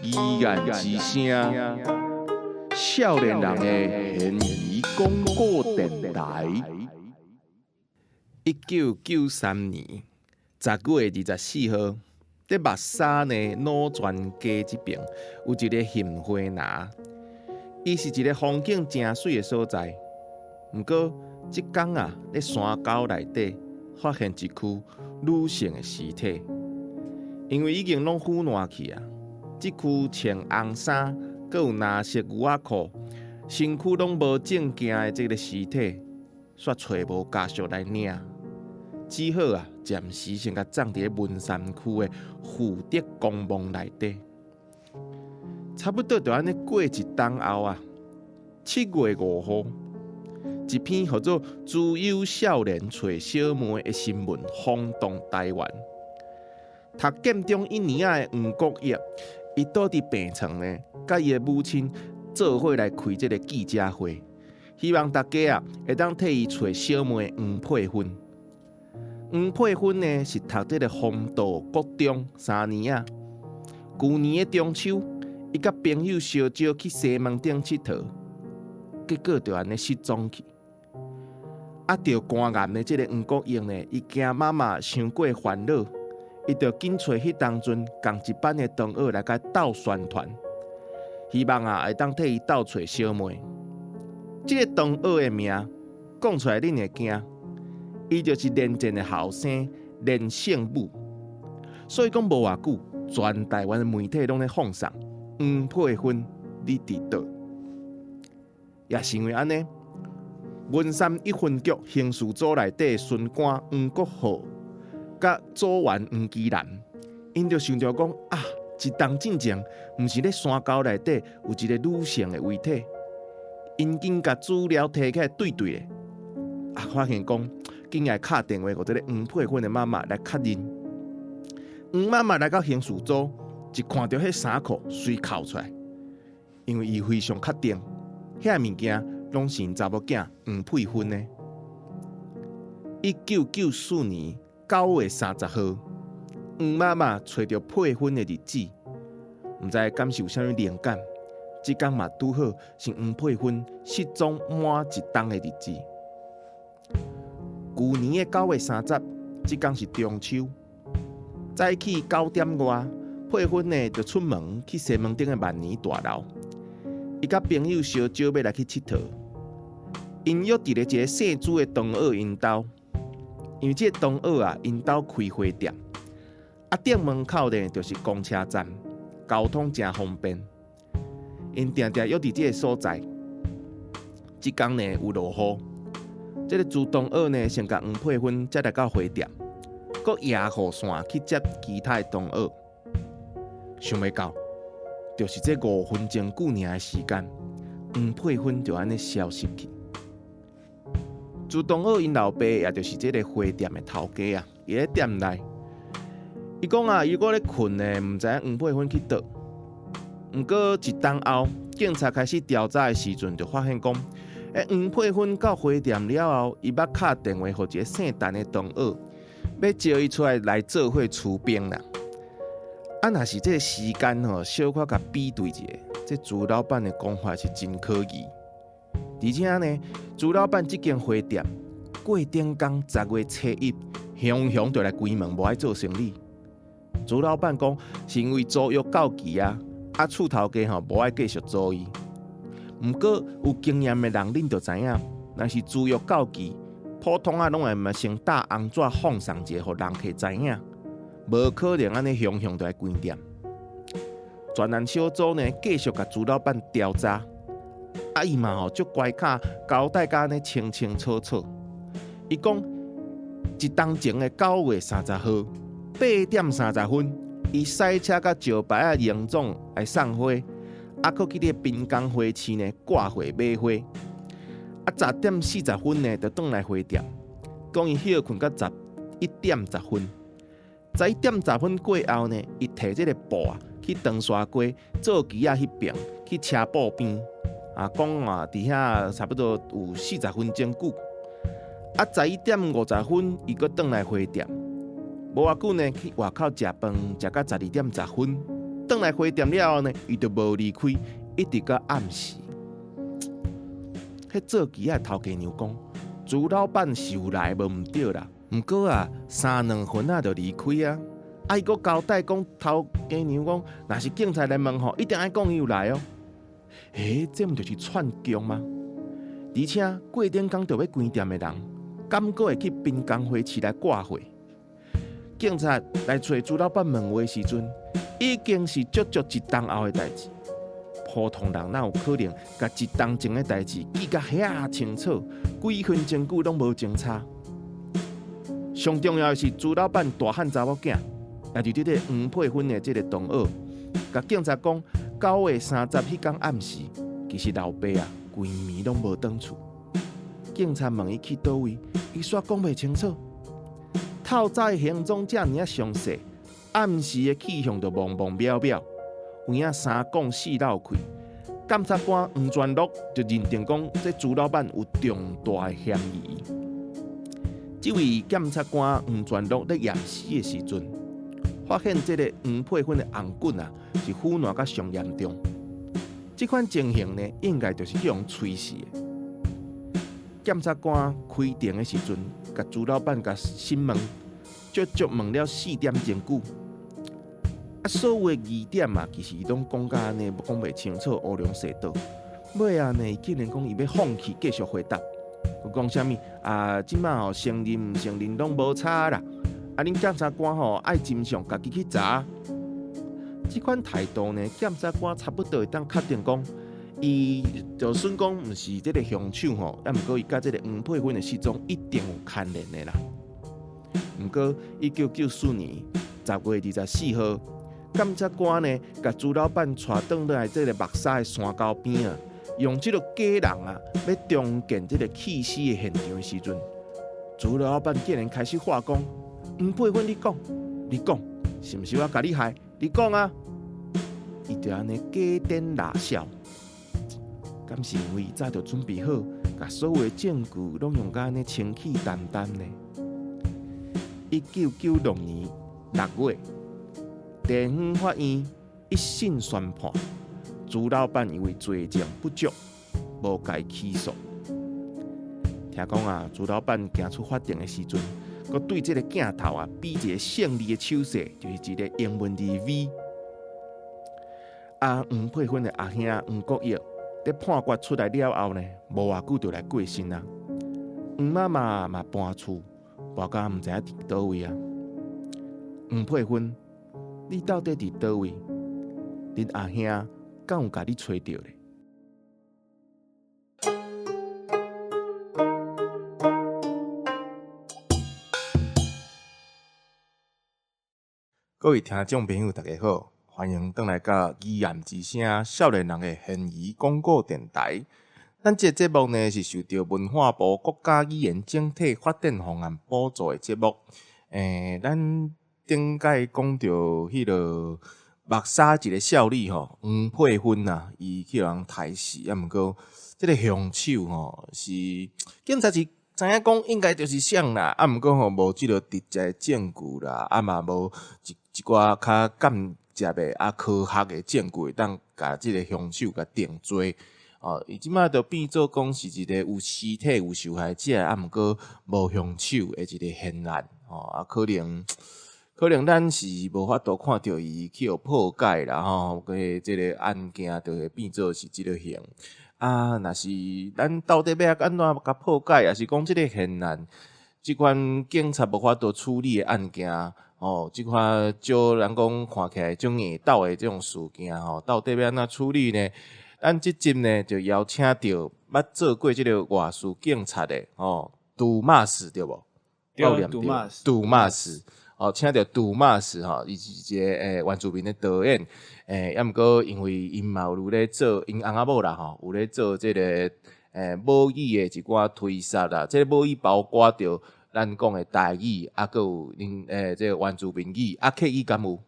疑案之聲，少年人的懸疑廣播電臺。1993年10月24號，佇目沙呢老泉街這爿有一个杏花林，伊是一个風景誠媠的所在。毋過，這工啊，佇山溝內底發現一具女性的屍體，因為已經攏腐爛去啊。這具穿紅衫、閣有藍色牛仔褲、身軀攏無證件的這个屍體，煞揣無家屬來領，只好啊，暫時先共葬佇咧文山區的福德公墓內底。差不多就按呢過一冬後啊，7月5號，一篇號做《資優少年揣小妹》的新聞轟動台灣。讀建中一年仔的黃國益，伊倒佇病床呢，佮伊的母親做伙來開這个記者會，希望大家啊會當替伊揣小妹黃佩芬。黃佩芬呢是讀這个弘道國中三年仔，舊年的中秋，伊佮朋友相招去西門町𨑨迌，結果就按呢失蹤去。啊，著肝癌的這个黃國英呢，伊驚媽媽傷過煩惱。伊就緊揣彼當陣仝一班的同學來共鬥宣傳，希望啊會當替伊鬥揣小妹。這个同學的名講出來，恁會驚，伊就是連戰的後生連勝武。所以講無偌久，全台灣的媒體攏咧放送黃佩芬，你佇佗？也是因為按呢，文山一分局刑事組內底巡官黃國浩佮組員黃基南，𪜶就想著講啊，一冬進前，毋是咧山溝內底有一个女性的遺體，𪜶緊共資料提起來對對咧，啊，發現講，緊來敲電話予這个黃佩芬的媽媽來確認。黃媽媽來到刑事組，一看著彼衫褲，隨哭出來，因為伊非常確定，遐物件攏是𪜶查某囝黃佩芬的。1994年9月30號，黃媽媽揣著佩芬的日子，毋知敢是有啥物靈感，這工嘛拄好是黃佩芬失蹤滿一冬的日子。舊年的9月30，這工是中秋，早起9點外，佩芬呢就出門去西門町的萬年大樓，伊佮朋友相招欲來去𨑨迌，𪜶約佇咧一个姓朱的同學𪜶兜。因為這个同學啊，𪜶兜開花店，啊，店門口呢就是公車站，交通誠方便。𪜶定定約佇這个所在。這工呢有落雨，這个朱同學呢先共黃佩芬接來到花店，閣搖雨傘去接其他的同學。想袂到，就是這5分鐘久爾的時間，黃佩芬就按呢消失去。朱同學𪜶老爸，也就是這个花店的頭家啊，伊咧店內，伊講啊，伊閣咧睏呢，毋知影黃佩芬去佗。毋過一冬後，警察開始調查的時陣，就發現講，黃佩芬到花店了後，伊捌敲電話予一个姓陳的同學，欲招伊出來來做伙出兵啦。啊，若是這个時間吼，小可共比對一下，這朱老闆的講法是真可疑。而且呢，朱老闆這間花店過頂工10月初一，雄雄就來關門，無愛做生理。朱老闆講是因為租約到期啊，啊厝頭家吼無愛繼續租伊。毋過有經驗的人，恁就知影，若是租約到期，普通啊攏會嘛先貼紅紙放送一下，予人客知影，無可能按呢雄雄就來關店。專案小組呢繼續共朱老闆調查。啊！伊嘛吼足乖巧，交代甲按呢清清楚楚。伊講一冬前的9月30號8點30分，伊駛車佮石牌仔榮總來送花，啊，閣去咧濱江花市呢掛貨買花。啊，10點40分呢，就轉來花店，講伊歇睏到11點10分。11點10分過後呢，伊提這个布啊去長沙街做機仔彼爿去車布邊。啊，講啊，佇遐差不多有40分鐘久。啊，11點50分，伊閣轉來花店。無偌久呢，去外口食飯，食到12點10分，轉來花店了後呢，伊就無離開，一直到暗時。彼做機仔的頭家娘講，朱老闆是有來無毋對啦，毋過啊，三兩分仔就離開啊。啊，伊閣交代講，頭家娘講，若是警察來問吼，一定愛講伊有來哦。欸，這毋就是串供嗎？而且過頂工就欲關店的人，敢閣會去濱江花市來掛貨？警察來揣朱老闆問話的時陣，已經是足足一冬後的代誌。普通人哪有可能共一冬前的代誌記甲遐清楚？幾分鐘久攏無前差。上重要的是，朱老闆大漢查某囝，也就是這个黃佩芬的這个同學，共警察講，9月30彼工暗時，其實老爸啊，規暝攏無轉厝。警察問伊去佗位，伊煞講袂清楚。透早的行蹤遮爾仔詳細，暗時的去向就茫茫渺渺，有影三講四漏氣。檢察官黃全祿就認定講，這朱老闆有重大的嫌疑。這位檢察官黃全祿咧驗屍的時陣，發現這个黃佩芬的紅棍啊，是腐爛甲上嚴重。這款情形呢，應該就是去予催死的。檢察官開庭的時陣，共朱老闆共審問，足足問了4點鐘久。啊，所有的疑點啊，其實伊攏講甲按呢，講袂清楚，烏龍踅倒。尾仔呢，伊竟然講伊欲放棄繼續回答，閣講啥物啊？這馬吼承認毋承認攏無差啦。啊，恁檢察官吼愛真相，家己去查。這款態度呢，檢察官差不多會當確定講，伊就算講毋是這个兇手吼，啊，毋過伊佮這个黃佩芬的失蹤一定有牽連的啦。毋過，1994年10月24號，檢察官呢，共朱老闆帶轉來這个木柵的山溝邊啊，用這个假人啊，欲重建這个棄屍的現場的時陣，朱老闆竟然開始話講：黃佩芬，你講，你講，是毋是我共你害？你講啊！伊就按呢假顛辣笑，敢是因為伊早就準備好，共所有的證據攏用甲按呢清氣澹澹呢？1996年6月，地方法院一審宣判，朱老闆因為罪證不足，無共伊起訴。聽講啊，朱老闆行出法庭的時陣，閣對這个鏡頭啊，比一个勝利的手勢，就是一个英文字 V。啊，黃佩芬的阿兄黃國益，佇判決出來了後呢，無偌久就來過身啊。黃媽媽嘛搬厝，搬甲毋知影佇佗位啊。黃佩芬，你到底佇佗位？恁阿兄敢有共你揣著咧？各位聽眾朋友，大家好，歡迎轉來到疑案之聲少年人的懸疑廣播電台。咱這個節目呢，是受著文化部國家語言整體發展方案補助的節目。咱頂擺講著彼个木柵一个少女吼，黃佩芬啊，伊去予人刣死，啊，毋過這个兇手吼是警察是知影講應該就是誰啦，啊，毋過吼無這个直接的證據啦，啊嘛無一一寡較間接的啊科學的證據會當共這个兇手共定罪。哦，伊這馬就變做講是一个有屍體有受害者，啊，毋過無兇手的一个懸案。哦，啊，可能可能咱是無法度看著伊去予破解啦，吼，個這个案件就會變做是這个型。啊，若是咱到底欲按怎共破解，抑是講這个懸案，這款警察無法度處理的案件，哦，這款少人講看起來足硬鬥的這種事件，吼，到底欲按怎處理呢？咱這集呢就邀請著捌做過這个外事警察的，吼，杜馬斯對無？對，杜馬斯，杜馬斯，哦，請著杜馬斯吼，伊是一个原住民的導演，抑毋過因為𪜶嘛有咧做，𪜶翁仔某啦吼，有咧做這个母語的一寡推廣啦，這个母語包括著咱講的台語，啊，閣有恁這个原住民語，啊，客語敢有？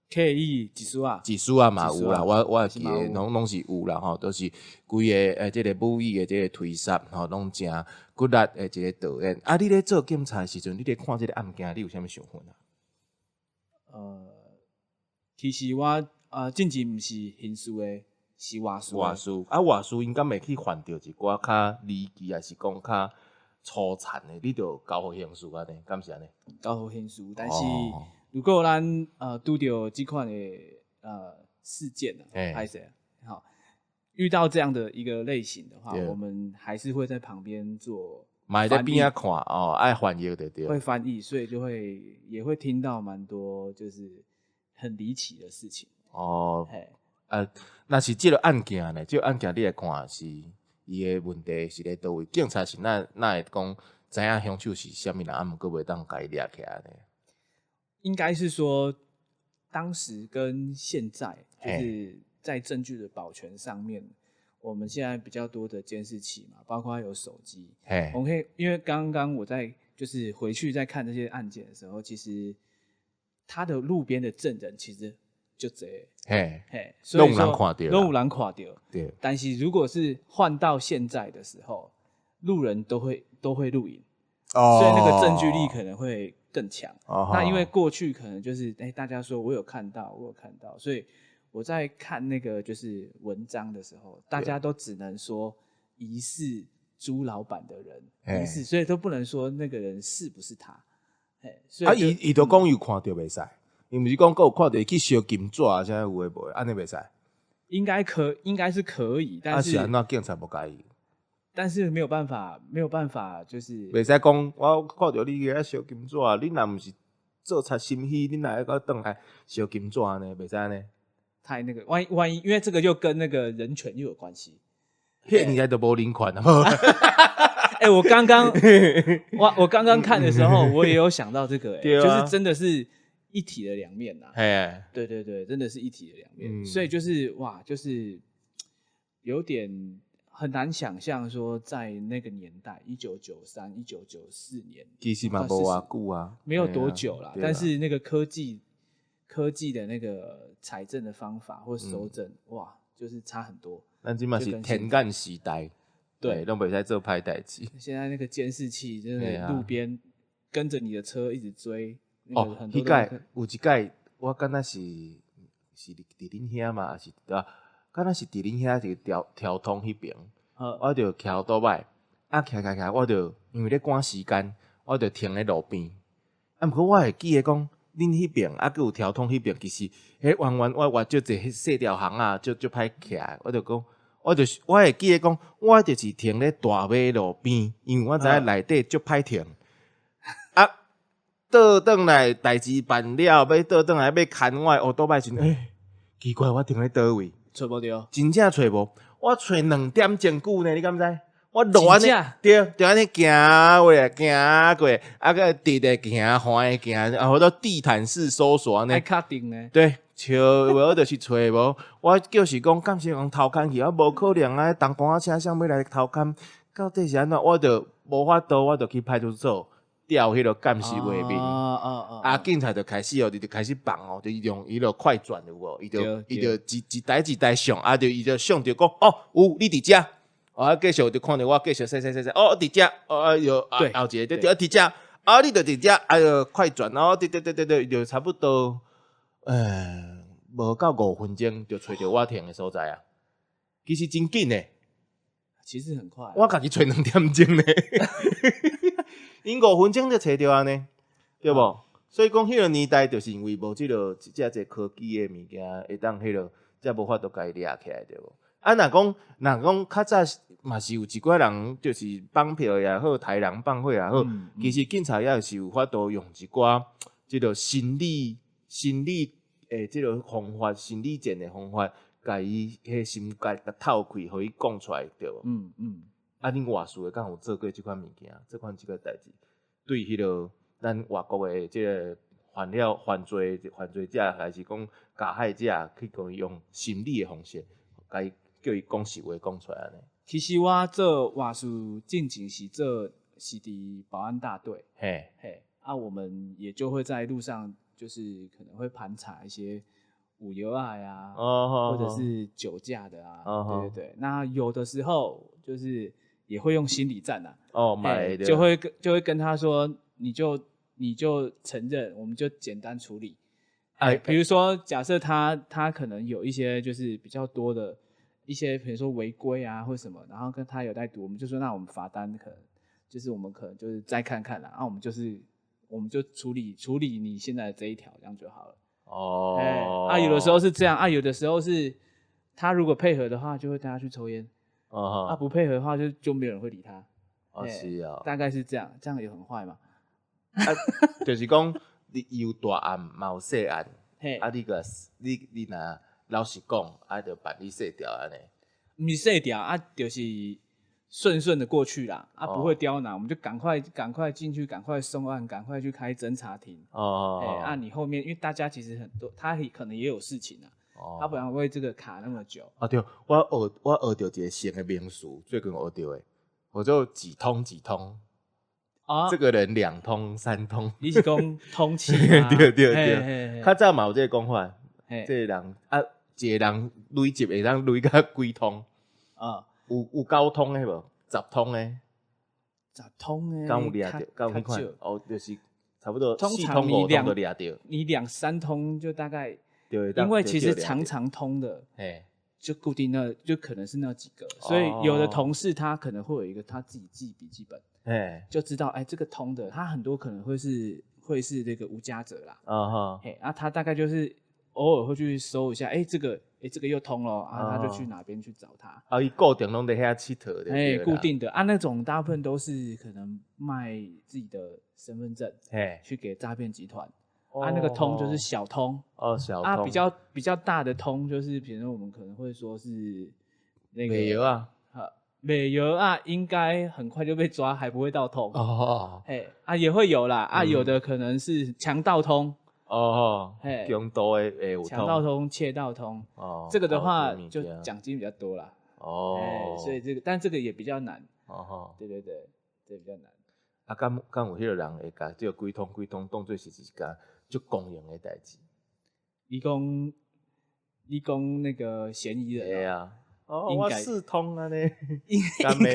客语一丝仔，一丝仔嘛有啦，我会记嘛得攏是有啦吼，都是規个這个母語的這个推捒吼，攏誠骨力的一個導演。啊，你咧做警察的時陣，你咧看這个案件，你有啥物想法啊？其實我進前毋是刑事的，是外事。外事啊，外事𪜶敢會去犯著一寡較離奇，抑是講較粗殘的，你就交予刑事按呢，敢是按呢？交予刑事，但是如果咱拄著這款的事件啊，歹勢好，遇到這樣的一個類型的話，我們還是會在旁邊做，嘛會佇邊仔看哦，愛翻譯就對。會翻譯，所以就會也會聽到蠻多就是很離奇的事情。哦，啊，若是這个案件呢？這个案件你來看是伊的問題是咧佗位？警察是哪哪會講知影兇手是啥物人，啊，毋過袂當共伊掠起來呢？應該是說，當時跟現在，就是在證據的保全上面，我們現在比較多的監視器嘛，包括有手機。我們可以，因為剛剛我在就是回去再看這些案件的時候，其實他的路邊的證人其實就這，嘿，攏有人看著，攏有人看著。對。但是如果是換到現在的時候，路人都會錄影，所以那個證據力可能會更強。那因為過去可能就是大家說我有看到，我有看到，所以我在看那個就是文章的時候，大家都只能說疑似朱老闆的人，疑似，所以都不能說那個人是不是他。啊，伊都講有看著袂使，伊毋是講閣有看著伊去燒金紙啊，啥有的無的，按呢袂使。應該是可以，但是啊是按怎警察無共伊？但是沒有辦法，沒有辦法，就是袂使講，我看著你遐燒金紙，你若毋是做賊心虛，你哪會閣轉來燒金紙呢？袂使按呢？太那個，萬一，因為這個又跟那個人權又有關係。彼個年代都無人權啊！欸，我剛剛看的時候，我也有想到這個，欸，就是真的是一體的兩面吶。對對對，真的是一體的兩面，所以就是哇，就是有點很難想象說在那個年代，1993、1994年，其實嘛無偌久啊，沒有多久啦。但是那個科技的那個採證的方法或搜證，哇，就是差很多。咱這馬是天眼時代，對，攏袂使做歹代誌。現在那個監視器真的路邊跟着你的車一直追。哦，彼擺有一擺，我敢若是佇恁遐嘛，抑是對啊？敢若是佇恁遐一個條通彼爿，我就騎歐多擺，啊騎騎騎，我就因為咧趕時間，我就停咧路邊。啊，毋過我會記得講，恁彼爿啊，閣有條通彼爿，其實彼彎彎我我足濟細條巷仔，足足歹騎。我就講，我會記得講，我就是停咧大馬路邊，因為我知影內底足歹停。啊，倒轉來代誌辦了，欲倒轉來欲牽我的烏多擺時陣，欸，奇怪，我停咧佗位？揣無著，真正揣無。我揣2點鐘久呢，你敢知？我路按呢，對，就按呢行過來，行過，啊閣直直行，橫的行，啊好多地毯式搜索按呢。愛確定呢？對，笑無就是揣無。我就是講，敢是予偷牽去，啊無可能啊！東光仔車誰欲來偷牽？到底是按怎？我就無法度，我就去派出所調彼个監視畫面。啊，警察就開始哦，就開始放哦，就用彼个快轉有無？伊就伊就一一台一台上，啊，就伊就上著講，哦，有你佇遮。啊，繼續就看著我繼續洗洗洗洗，哦，佇遮，哦，又後一个對佇遮，啊，你就佇遮，啊，就快轉，哦，對對對對對，就差不多，無到5分鐘就揣著我停的所在啊。其實真緊的，其實很快，我家己揣2點鐘呢，𪜶5分鐘就揣著按呢，對無？所以講彼个年代就是因為無這个遮濟科技的物件，會當彼个才無法度共伊掠起來，對無？啊，若講較早嘛是有一寡人，就是綁票也好，刣人放火也好，其實警察也是有法度用一寡這个心理的這个方法，心理戰的方法，共伊彼心結共透開，予伊講出來，對無？啊，恁外事的敢有做過這款物件？這款這个代誌，對彼个咱外國的這个犯了犯罪犯罪者，還是講加害者，去共伊用心理的方式，共伊叫伊講實話講出來按呢？其實我做外事進前是做是佇保安大隊，嘿，啊，我們也就會在路上就是可能会盘查一些有药仔呀，或者是酒驾的啊，对对对。那有的时候就是也会用心理战啊，就会跟他说，你就承认，我们就简单处理。哎，比如说假设他可能有一些就是比较多的一些，比如说违规啊或什么，然后跟他有带毒，我们就说那我们罚单可能就是我们可能就是再看看啦，然后我们就处理处理你现在的这一条，这样就好了。哦，啊，有的时候是这样啊，有的时候是他如果配合的话，就会带他去抽烟。哦，啊，不配合的话，就没有人会理他。哦，是啊，大概是这样，这样也很坏嘛。啊，就是讲你有大案嘛有细案，啊，你个你若老实讲，啊，就办你细条按呢。毋是细条啊，就是顺顺的过去啦，啊，不会刁难，我们就赶快赶快进去，赶快送案，赶快去开侦查庭。哦，哎，啊，你后面因为大家其实很多，他可能也有事情啊，他不然为这个卡那么久。啊对，我学著一个新的名词，最近学著的，我就几通几通。啊，这个人两通三通，你是讲通缉？对对对，较早嘛有这个讲法，这个人啊，一个人累积会当累甲几通啊？有九通的无？十通的？十通的？敢有掠著？敢有彼款？哦，就是差不多四通五通就掠著。你两三通就大概，因为其实常常通的，就固定那，就可能是那几个，所以有的同事他可能会有一个他自己记笔记本。就知道哎，这个通的，他很多可能会是这个无家者啦。啊哈，嘿，啊，他大概就是偶尔会去搜一下，哎，这个，哎，这个又通了，啊，他就去哪边去找他。啊，伊固定拢伫遐𨑨迌的。哎，固定的啊，那种大部分都是可能卖自己的身份证，去给诈骗集团。啊，那个通就是小通。哦，小通。啊，比较大的通就是，比如说我们可能会说是那个。美油啊。美油啊，应该很快就被抓，还不会到通哦。嘿啊，也会有啦啊，有的可能是强盗通哦，嘿，强盗的会有强盗通、窃盗通哦，这个的话就奖金比较多啦哦，所以这个但这个也比较难哦。对对对，这比较难。啊，敢有彼个人会共这个几通几通当做是一件足光荣的代志？你讲那个嫌疑人啊？哦，我四通按呢，应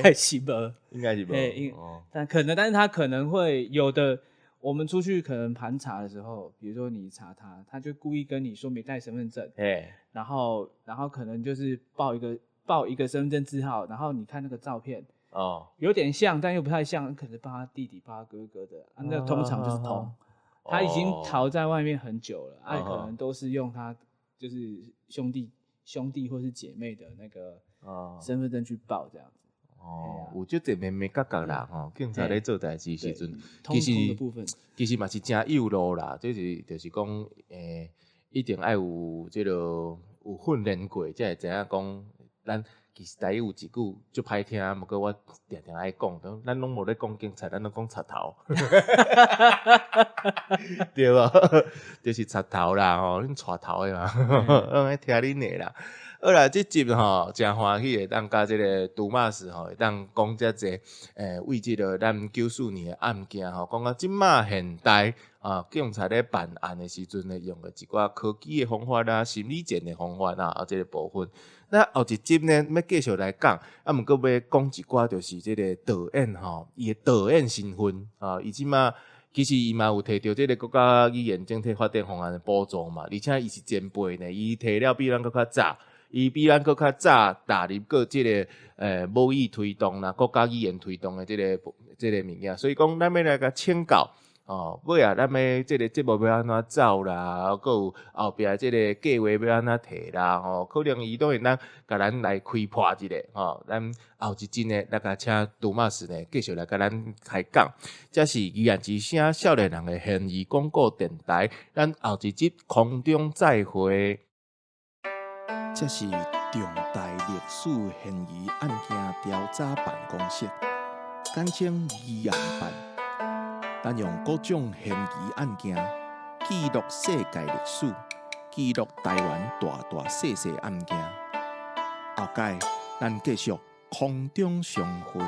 该是无，应该是无，但可能，但是他可能会有的。我们出去可能盘查的时候，比如说你查他，他就故意跟你说没带身份证，然后可能就是报一个身份证字号，然后你看那个照片，哦，有点像，但又不太像，可能报他弟弟、报他哥哥的，啊，那通常就是通，他已经逃在外面很久了，啊，可能都是用他就是兄弟或是姐妹的那个身份证去报这样子。哦，有足济眉眉角角啦吼，警察咧做代志时阵，其实其实嘛是诚幼路啦，这是就是讲，一定爱有这个有训练过，才会知影讲，咱其实台语有一句足歹听，毋过我定定爱讲，咱拢无咧讲警察，咱拢讲贼头，对无？就是贼头啦吼，恁带头的嘛，拢爱听恁的啦。好啦，这集吼诚欢喜会当佮这个杜马斯吼，会当讲遮济，为这个咱94年的案件吼，讲到这马现代啊，警察咧办案的时阵呢，用的一寡科技的方法啦、心理战的方法啦，啊，这个部分。那后一集呢，欲继续来讲，啊，毋过欲讲一寡，就是这个导演吼，伊的导演身份啊，伊这马。其实伊嘛有摕著这个国家语言整体发展方案的补助嘛，而且伊是前辈呢，伊摕了比咱阁较早。伊比咱阁较早踏入过这个母语推动啦，国家语言推动的这个物件，所以讲咱欲来共请教哦，尾仔咱欲这个节目欲按怎走啦，阁有后壁这个计划欲按怎提啦吼，可能伊拢会当共咱来开破一下吼，咱后一阵呢来共请杜马斯呢继续来共咱开讲。这是疑案之声少年人的悬疑广播电台，咱后一集空中再会。这是重大历史悬疑案件调查办公室，简称疑案办。咱用各种悬疑案件记录世界历史，记录台湾大大细细案件。后盖咱继续空中相会。